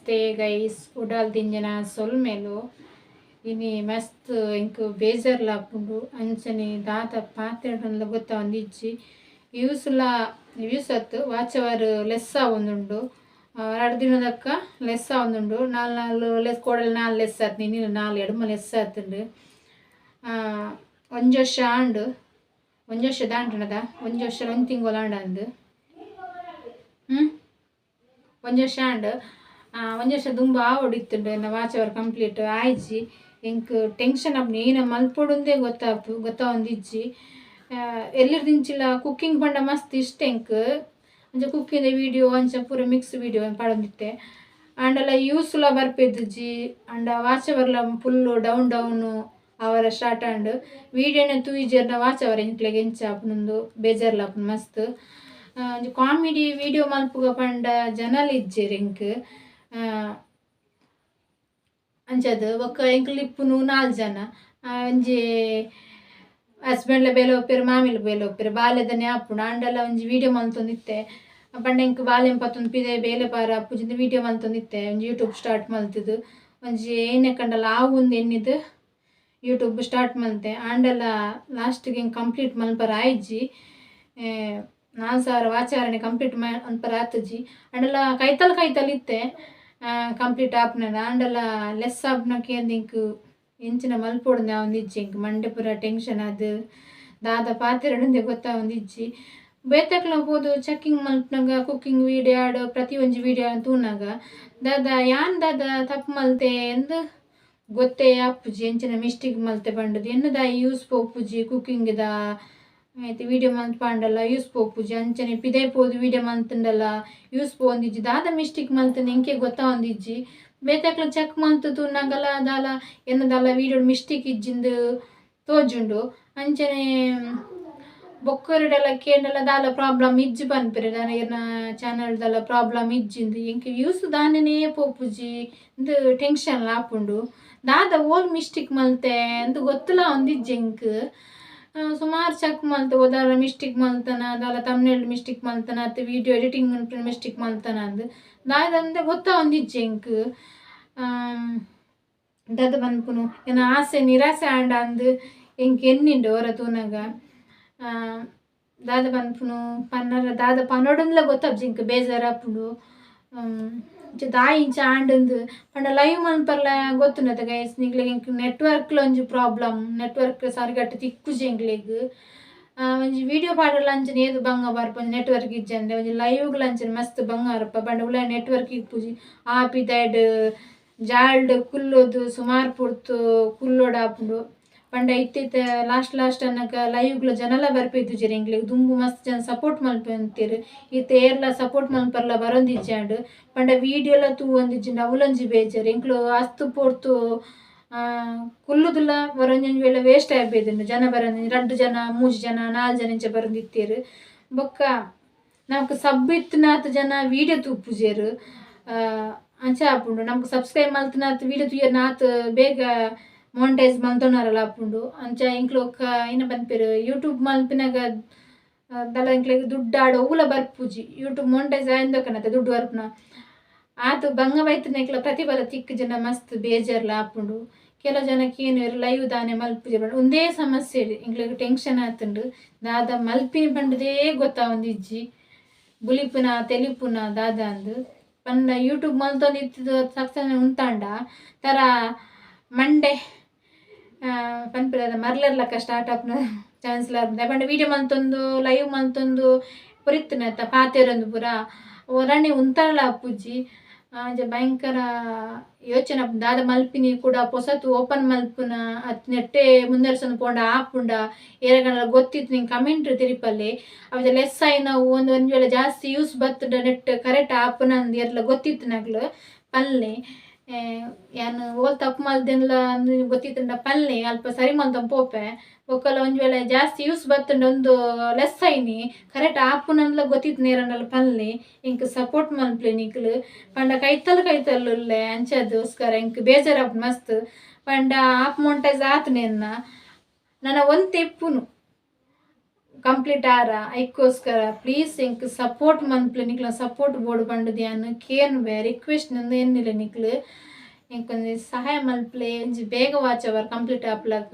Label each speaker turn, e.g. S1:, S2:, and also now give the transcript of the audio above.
S1: Namaste guys, ಉಡಾಲ್ ದಿಂಜನ ಸೊಲ್ಮೆಲು. ಇನಿ ಮಸ್ತ್ ಎಂಕ್ ಬೇಜಾರ್ಲ ಆಪುಂಡು. ಅಂಚನೆ ದಾದ ಪಾತೆರೊಂದು ಗೊತ್ತಾವೊಂದಿಜ್ಜಿ. ವ್ಯೂಸ್ಲ ವ್ಯೂಸ್ ಅತ್ ವಾಚ್ ಅವರ್ ಲೆಸ್ ಆವೊಂದುಂಡು. ರಡ್ಡ್ ದಿನದಕ್ಕ ಲೆಸ್ ಆವೊಂದುಂಡು. ನಾಲ್ ನಾಲ್ ಲೆಸ್ ಕೋಡಲ್ ನಾಲ್ ಲೆಸ್ ಆತ್, ಇನಿ ನಾಲ್ ಎಡ್ಮ ಲೆಸ್ ಆತುಂಡು. ಒಂಜಿ ವರ್ಷ ಆಂಡ್, ಒಂಜಿ ವರ್ಷ ದಾಂಟುನದ, ಒಂಜಿ ವರ್ಷ ಒಂಜಿ ತಿಂಗೊಲು ಆಂಡ್ ಅಂದ್. ಒಂಜಿ ವರ್ಷ ಆಂಡ್. ಒಂಜಿ ವರ್ಷ ದುಂಬು ಆವೊಡು ಇತ್ತುಂಡು. ಎನ್ನ watch hour complete ಆಯ್ಜಿ. ಎಂಕ್ ಟೆನ್ಷನ್ ಆಪುಂಡು, ಏನ ಮಲ್ಪೊಡುಂದೇ ಗೊತ್ತಾವೊಂದಿಜ್ಜಿ. ಎಲ್ಲಿರ್ದಿಂಚಿಲ ಕುಕ್ಕಿಂಗ್ ಪಂಡ ಮಸ್ತ್ ಇಷ್ಟ ಎಂಕ್. ಅಂಚ ಕುಕ್ಕಿಂಗ್ ವೀಡಿಯೋ ಅಂಚ ಪೂರ ಮಿಕ್ಸ್ ವೀಡಿಯೋ ಪಾಡೊಂದಿತ್ತೆ. ಆಂಡಲ ಯೂಸ್ಲ ಬರ್ಪೆದಿಜ್ಜಿ. ಆಂಡ ವಾಚ್ ಅವರ್ಲ full down down ಅವರ ಸ್ಟಾರ್ಟ್ ಆಂಡ್. ವೀಡಿಯೋನ ತೂಯಿಜೆರ್ನ ವಾಚ್ ಅವರ್ ಎಂಕ್ಲೆಗ್ ಎಂಚ ಆಪುಂಡು, ಬೇಜಾರ್ಲ ಆಪುಂಡು ಮಸ್ತ್. ಒಂಜಿ ಕಾಮಿಡಿ ವೀಡಿಯೋ ಮಲ್ಪುಗ ಪಂಡ ಜನಲ ಇಜ್ಜೆರ್ ಎಂಕ್. ಅಂಚದ್ ಬೊಕ್ಕ ಎಂಕ್ಲು ಇಪ್ಪುನು ನಾಲ್ ಜನ. ಒಂಜಿ ಹಸ್ಬೆಂಡ್ಲ ಬೇಲೆ ಒಪ್ಪೆರ್, ಮಾಮಿಲ ಬೇಲೆ ಒಪ್ಪೆರ್, ಬಾಲೆದನೆ ಆಪುಂಡು. ಆಂಡಲ ಒಂಜಿ ವೀಡಿಯೋ ಮಲ್ತೊಂದಿತ್ತೆ. ಪಂಡ ಎಂಕ್ ಬಾಲೆನ್ ಪತ್ತೊಂದು ಪಿದಯಿ ಬೇಲೆ ಪಾರ ಆಪುಜಿಂದ್ ವೀಡಿಯೋ ಮಲ್ತೊಂದಿತ್ತೆ. ಒಂಜಿ ಯೂಟ್ಯೂಬ್ ಸ್ಟಾರ್ಟ್ ಮಲ್ತುದು ಒಂಜಿ ಏನೆ ಕಂಡಲ ಆವುಂದು ಎನ್ನಿದ್ ಯೂಟ್ಯೂಬ್ ಸ್ಟಾರ್ಟ್ ಮಲ್ತೆ. ಆಂಡಲ ಲಾಸ್ಟ್ಗೆ ಎಂಕ್ ಕಂಪ್ಲೀಟ್ ಮಲ್ಪರ ಆಯ್ಜಿ. 4000 ವಾಚಾರಣೆ ಕಂಪ್ಲೀಟ್ ಮನ್ಪರ ಆತುಜಿ. ಆಂಡಲ ಕೈತಲ್ ಕೈತಲ್ ಇತ್ತೆ ಕಂಪ್ಲೀಟ್ ಆಪುನದ. ಆಂಡಲ ಲೆಸ್ ಆಪುನಕೇಂದ್ ಎಂಕ್ ಎಂಚಿನ ಮಲ್ಪೊಡುಂದು ಆವೊಂದಿಜ್ಜಿ. ಎಂಕ್ ಮಂಡೆ ಪೂರ ಟೆನ್ಷನ್ ಆದ್ ದಾದ ಪಾತೆರೊಡುಂದೇ ಗೊತ್ತಾವೊಂದಿಜ್ಜಿ. ಬೇತೆಕ್ಲ ಪೋದು ಚೆಕಿಂಗ್ ಮಲ್ಪುನಗ ಕುಕ್ಕಿಂಗ್ ವೀಡಿಯೋ ಆಡ್ ಪ್ರತಿ ಒಂಜಿ ವೀಡಿಯೋ ತೂನಗ ದಾದ ಯಾನ್ ದಾದ ತಪ್ಪು ಮಲ್ತೆ ಅಂದ್ ಗೊತ್ತೇ ಆಪುಜಿ. ಎಂಚಿನ ಮಿಸ್ಟೇಕ್ ಮಲ್ತೆ ಪಂಡುದು ಎನ್ನದ ಯೂಸ್ ಪೋಪುಜಿ. ಕುಕ್ಕಿಂಗ್ದ ಐತೆ ವೀಡಿಯೋ ಮಲ್ತ್ ಪಾಂಡಲ ಯೂಸ್ ಪೋಪುಜಿ. ಅಂಚನೆ ಪಿದೈ ಪೋದು ವೀಡಿಯೋ ಮಲ್ತುಂಡಲ ಯೂಸ್ ಪೋವೊಂದಿಜ್ಜಿ. ದಾದ ಮಿಸ್ಟೇಕ್ ಮಲ್ತುಂಡು ಎಂಕೆ ಗೊತ್ತಾವೊಂದಿಜ್ಜಿ. ಬೇತೆಕ್ಲ ಚೆಕ್ ಮಲ್ತು ತೂನಗಲ ದಾಲ ಎನ್ನದಾಲ ವೀಡಿಯೋ ಮಿಸ್ಟೇಕ್ ಇಜ್ಜಿಂದು ತೋಜುಂಡು. ಅಂಚನೆ ಬೊಕ್ಕರೆಡಲ ಕೇಂಡಲ ದಾಲ ಪ್ರಾಬ್ಲಮ್ ಇಜ್ಜಿ ಪನ್ಪೆರ್, ದಾನ ಎನ್ನ ಚಾನಲ್ ದಾಲ ಪ್ರಾಬ್ಲಮ್ ಇಜ್ಜಿಂದು. ಎಂಕ್ ವ್ಯೂಸ್ ದಾನೆನೇ ಪೋಪುಜಿ ಇಂದು ಟೆನ್ಷನ್ ಆಪುಂಡು. ದಾದ ಓಲ್ ಮಿಸ್ಟೇಕ್ ಮಲ್ತೆ ಅಂದ್ ಗೊತ್ತುಲ ಒಂದಿಜ್ಜಿ ಎಂಕ್. ಸುಮಾರು ಚೆಕ್ ಮಲ್ತೆ, ಓ ದಾಲ ಮಿಸ್ಟೇಕ್ ಮಲ್ತನ, ದಾಲ ತಮ್ನೇಲ್ ಮಿಸ್ಟೇಕ್ ಮಲ್ತನ, ಅತ್ video editing mistake ಮಲ್ತನ ಅಂದ್ ದಾದಂದೆ ಗೊತ್ತಾವೊಂದಿಜ್ಜಿ ಎಂಕ್. ದಾದ ಪನ್ಪುನು, ಎನ್ನ ಆಸೆ ನಿರಾಸೆ ಆಂಡ ಅಂದ್ ಎಂಕ್ ಎನ್ನಿಂಡು ಒರ ತೂನಗ. ದಾದ ಪನ್ಪುನು ಪನ್ನರ ದಾದ ಪನೊಡುಂದ್ಲ ಗೊತ್ತಾಪುಜಿ ಎಂಕ್, ಬೇಜಾರಾಪುಂಡು. ದಾಯಿ ಇಂಚ ಆಂಡುಂದು ಪಂಡ ಲೈವ್ ಮನ್ಪರ್ಲ ಗೊತ್ತುಂಡತ ಗೈಸ್ ನಿಕ್ಲೆಗ್. ಎಂಕ್ ನೆಟ್ವರ್ಕ್ಲ ಒಂಜಿ ಪ್ರಾಬ್ಲಮ್, ನೆಟ್ವರ್ಕ್ ಸರಿಗಟ್ಟ ತಿಕ್ಕುಜಿ ಎಂಕ್ಲೆಗ್. ಒಂಜಿ ವೀಡಿಯೋ ಪಾಡಲ ಅಂಚನೆ ಏತ್ ಬಂಗ ಬರ್ಪ ಒಂಜಿ ನೆಟ್ವರ್ಕ್ ಇಜ್ಜಂದೆ. ಒಂಜಿ ಲೈವ್ಗ್ಲ ಅಂಚನೆ ಮಸ್ತ್ ಬಂಗ ಬರ್ಪ. ಪಂಡ ಉಲಾಯಿ ನೆಟ್ವರ್ಕ್ ಇಪ್ಪುಜಿ. ಆ ಪಿದಾಯ್ಡ್ ಜಾಲ್ಡ್ ಕುಲ್ಲುದು ಸುಮಾರು ಪೊರ್ತು ಕುಲ್ಲೊಡಾಪುಂಡು. ಪಂಡ ಇತ್ತಿತ್ತೆ ಲಾಸ್ಟ್ ಲಾಸ್ಟ್ ಅನ್ನಗ ಲೈವ್ಗ್ಲ ಜನಲ ಬರ್ಪೆದಿಜ್ಜೆರ್ ಎಂಕ್ಲೆಗ್. ದುಂಬು ಮಸ್ತ್ ಜನ ಸಪೋರ್ಟ್ ಮಲ್ಪಂತೆರ್, ಇತ್ತೆ ಏರ್ಲ ಸಪೋರ್ಟ್ ಮನ್ಪರ್ಲ ಬರೊಂದಿಜ್ಜಾಂಡ್. ಪಂಡ ವೀಡಿಯೋಲ ತೂವೊಂದಿಜ್ಜಿಂಡ ಅವ್ಲೊಂಜಿ ಬೇಜಾರ್. ಎಂಕ್ಲು ಅಸ್ತು ಪೊರ್ತು ಕುಲ್ಲುದುಲ ಒರೊಂಜೊಂಜಿ ವೇಳೆ ವೇಸ್ಟ್ ಆಪೆದುಂಡು. ಜನ ಬರಂದಿ ರಡ್ಡ್ ಜನ ಮೂಜಿ ಜನ ನಾಲ್ ಜನ ಇಂಚ ಬರೊಂದಿತ್ತೆರ್. ಬೊಕ್ಕ ನಮಕ್ ಸಬ್ ಇತ್ತಿನಾತ್ ಜನ ವೀಡಿಯೋ ತೂಪುಜೆರ್. ಅಂಚ ಆಪುಂಡು. ನಮಕ್ ಸಬ್ಸ್ಕ್ರೈಬ್ ಮಲ್ತಿನಾತ್ ವೀಡಿಯೋ ತೂಯೆರ್ನಾತ್ ಬೇಗ ಮೋನಿಟೈಸ್ ಮಲ್ತೊನರಲ ಆಪುಂಡು. ಅಂಚ ಎಂಕ್ಲು ಏನ ಪನ್ಪೆರ್ ಯೂಟ್ಯೂಬ್ ಮಲ್ಪಿನಗ ದಾಲ ಎಂಕ್ಲೆಗ್ ದುಡ್ಡು ಆಡ ಒವ್ಲ ಬರ್ಪುಜಿ. ಯೂಟ್ಯೂಬ್ ಮೋನಿಟೈಸ್ ಆಯಿಂದಕನತೆ ದುಡ್ಡು ಬರ್ಪುನ. ಆತ್ ಬಂಗ ಬೈತಿನಕ್ಲ ಪ್ರತಿಫಲ ತಿಕ್ಕುಜಿಂಡ ಮಸ್ತ್ ಬೇಜಾರ್ಲ ಆಪುಂಡು. ಕೆಲವು ಜನಕ್ಕೆ ಏನು ಲೈವ್ ದಾನೆ ಮಲ್ಪುಜಿ ಉಂದೇ ಸಮಸ್ಯೆ ಎಂಕ್ಲೆಗ್ ಟೆನ್ಷನ್ ಆತುಂಡು. ದಾದ ಮಲ್ಪಿನಿ ಪಂಡುದೇ ಗೊತ್ತಾವೊಂದಿಜ್ಜಿ. ಬುಲಿಪುನ ತೆಲಿಪುನ ದಾದ ಅಂದ್ ಪಂಡ ಯೂಟ್ಯೂಬ್ ಮಲ್ತೊಂದಿತ್ತುದು ತಕ್ಷಣ ಉಂತಾಂಡ ತರ ಮಂಡೆ ಪನ್ಪಿನ ಮರ್ಲರ್ಲಕ್ಕ ಸ್ಟಾರ್ಟ್ ಆಪುನ ಚಾನ್ಸ್ಲ ಪಂಡ ವೀಡಿಯೋ ಮಲ್ತೊಂದು ಲೈವ್ ಮಲ್ತೊಂದು ಪೊರಿತ್ತುನತ ಪಾತೆರೊಂದು ಪೂರ ಒರಣೆ ಉಂತಾಳ ಆಪುಜಿ. ಅಂಚ ಭಯಂಕರ ಯೋಚನೆ ದಾದ ಮಲ್ಪಿನಿ ಕೂಡ ಪೊಸತು ಓಪನ್ ಮಲ್ಪುನ ಅತ್ ನೆಟ್ಟೆ ಮುಂದರ್ಸೊಂದು ಪೋಂಡ ಆಪುಂಡ ಏರೆಗಂಡಲ ಗೊತ್ತಿತ್ತು ನಿಂಗೆ ಕಮೆಂಟ್ ತೆರಿಪಲ್ಲೆ. ಅವ ಲೆಸ್ ಆಯಿನ ಒಂದು ಒಂಜಿ ವೇಳೆ ಜಾಸ್ತಿ ಯೂಸ್ ಬತ್ತುಂಡ ನೆಟ್ ಕರೆಕ್ಟ್ ಆಪುನಂದ್ ಏರ್ಲ ಗೊತ್ತಿತ್ತು ನಕ್ಲು ಪಲ್ಲೆ. ಯಾನ್ ಓಲ್ ತಪ್ಪು ಮಲ್ದೆನ್ಲ ಗೊತ್ತಿತ್ತುಂಡ ಪಲ್ಲೆ ಅಲ್ಪ ಸರಿ ಮಲ್ತೊಂದು ಪೋಪೆ. ಬೊಕ್ಕಲ ಒಂಜಿ ವೇಳೆ ಜಾಸ್ತಿ ಯೂಸ್ ಬತ್ತುಂಡ ಒಂದು ಲೆಸ್ ಆಯಿನಿ ಕರೆಕ್ಟ್ ಆಪುನಂದ್ಲ ಗೊತ್ತಿತ್ತು ನೇರಂಡಲ ಪಲ್ಲೆ. ಎಂಕ್ ಸಪೋರ್ಟ್ ಮಲ್ಪಲೆ ನಿಕ್ಲು. ಪಂಡ ಕೈತಲ್ ಕೈತಲ್ ಉಲ್ಲೆ ಅಂಚದೋಸ್ಕರ ಎಂಕ್ ಬೇಜಾರಾಪುಂಡು ಮಸ್ತ್. ಪಂಡ ಆಪ್ ಮೋನಿಟೈಸ್ ಆತುನೆನ್ನ ನನ ಒಂತೆ ಇಪ್ಪುನು ಕಂಪ್ಲೀಟ್ ಆರ ಐಕ್ಕೋಸ್ಕರ ಪ್ಲೀಸ್ ಎಂಕ್ ಸಪೋರ್ಟ್ ಮನ್ಪುಲೆ. ನಿಕ್ಲ ಸಪೋರ್ಟ್ ಬೋಡು ಪಂಡುದು ಯಾನ್ ಕೇನುವೆ, ರಿಕ್ವೆಸ್ಟ್ ಎನ್ನಿಲೆ. ನಿಕ್ಲು ಎಂಕೊಂಜಿ ಸಹಾಯ ಮಲ್ಪುಲೆ, ಒಂಜಿ ಬೇಗ ವಾಚ್ ಅವರ್ ಕಂಪ್ಲೀಟ್ ಆಪುಲಕ.